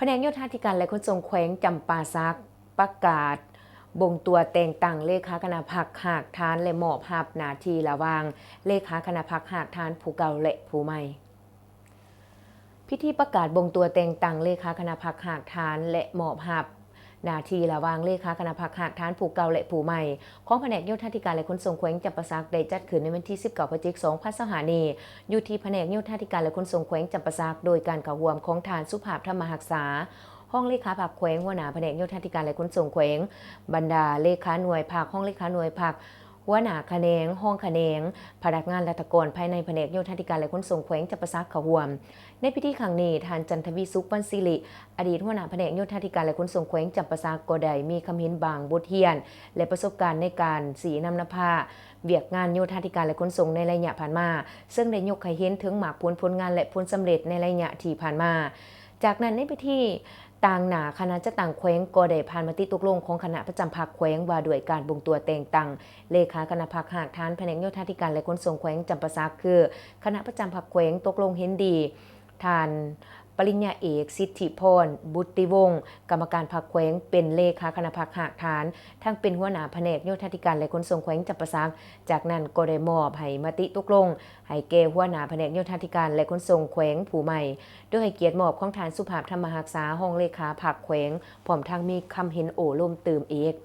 ພະແນກໂຍທາທິການ ແລະ ຂົນສົ່ງແຂວງຈຳປາສັກ ປະກາດບົ່ງຕົວແຕ່ງຕັ້ງເລຂາຄະນະພັກຮາກຖານ ແລະ ມອບຮັບໜ້າທີ່ລະຫວ່າງເລຂາຄະນະພັກຮາກຖານຜູ້ເກົ່າ ແລະ ຜູ້ໃໝ່. ພິທີປະກາດບົ່ງຕົວແຕ່ງຕັ້ງເລຂາຄະນະພັກຮາກຖານ ແລະ ມອບຮັບໜ້າທີ່ລະຫວ່າງເລຂາຄະນະພັກຮາກຖານຜູ້ເກົ່າ ແລະ ຜູ້ໃໝ່ ຂອງພະແນກໂຍທາທິການ ແລະ ຂົນສົ່ງແຂວງຈຳປາສັກ ໄດ້ຈັດຂຶ້ນໃນວັນທີສິບເກົ້າ ພະຈິກ ສອງພັນຊາວຫ້ານີ້ ຢູ່ທີ່ພະແນກໂຍທາທິການ ແລະ ຂົນສົ່ງແຂວງຈຳປາສັກ ໂດຍການເຂົ້າຮ່ວມຂອງທ່ານ ສຸພາບ ທຳມະຮັກສາ ຮອງເລຂາພັກແຂວງ, ຫົວໜ້າພະແນກໂຍທາທິການ ແລະ ຂົນສົ່ງແຂວງ, ບັນດາເລຂາໜ່ວຍພັກ, ຮອງເລຂາໜ່ວຍພັກ, ຫົວໜ້າຂະແໜງ, ຮອງຂະແໜງ, ພະນັກງານລັດຖະກອນພາຍໃນພະແນກໂຍທາທິການ ແລະ ຂົນສົ່ງແຂວງຈຳປາສັກເຂົ້າຮ່ວມ. ໃນພິທີຄັ້ງນີ້, ທ່ານ ຈັນທະວີສຸກ ວັນສິລິ ອະດີດຫົວໜ້າພະແນກໂຍທາທິການ ແລະ ຂົນສົ່ງແຂວງຈຳປາສັກ ກໍໄດ້ມີຄຳເຫັນບາງບົດຮຽນ ແລະ ປະສົບການໃນການຊີ້ນຳນຳພາວຽກງານໂຍທາທິການ ແລະ ຂົນສົ່ງໃນໄລຍະຜ່ານມາ, ເຊິ່ງໄດ້ຍົກໃຫ້ເຫັນເຖິງໝາກຜົນ, ຜົນງານ ແລະ ຜົນສຳເລັດໃນໄລຍະທີ່ຜ່ານມາ. ຈາກນັ້ນໃນພິທີ, ຕາງໜ້າຄະນະຈັດຕັ້ງແຂວງກໍໄດ້ຜ່ານມະຕິຕົກລົງຂອງຄະນະປະຈຳພັກແຂວງວ່າດ້ວຍການບົ່ງຕົວແຕ່ງຕັ້ງເລຂາຄະນະພັກຮາກຖານພະແນກໂຍທາທິການ ແລະ ຂົນສົ່ງແຂວງຈຳປາສັກ ຄືຄະນະປະຈຳພັກແຂວງຕົກລົງເຫັນດີ ທ່ານປະລິນຍາເອກ ສິດທິພອນ ບຸດຕິວົງ ກຳມະການພັກແຂວງ ເປັນເລຂາຄະນະພັກຮາກຖານ ທັງເປັນຫົວໜ້າພະແນກໂຍທາທິການ ແລະ ຂົນສົ່ງແຂວງຈຳປາສັກ. ຈາກນັ້ນກໍໄດ້ມອບໃຫ້ມະຕິຕົກລົງໃຫ້ແກ່ຫົວໜ້າພະແນກໂຍທາທິການ ແລະ ຂົນສົ່ງແຂວງຜູ້ໃໝ່ ໂດຍໃຫ້ກຽດມອບຂອງທ່ານ ສຸພາບ ທຳມະຮັກສາ ຮອງເລຂາພັກແຂວງ ພ້ອມທັງມີຄຳເຫັນໂອ້ລົມຕື່ມອີກ.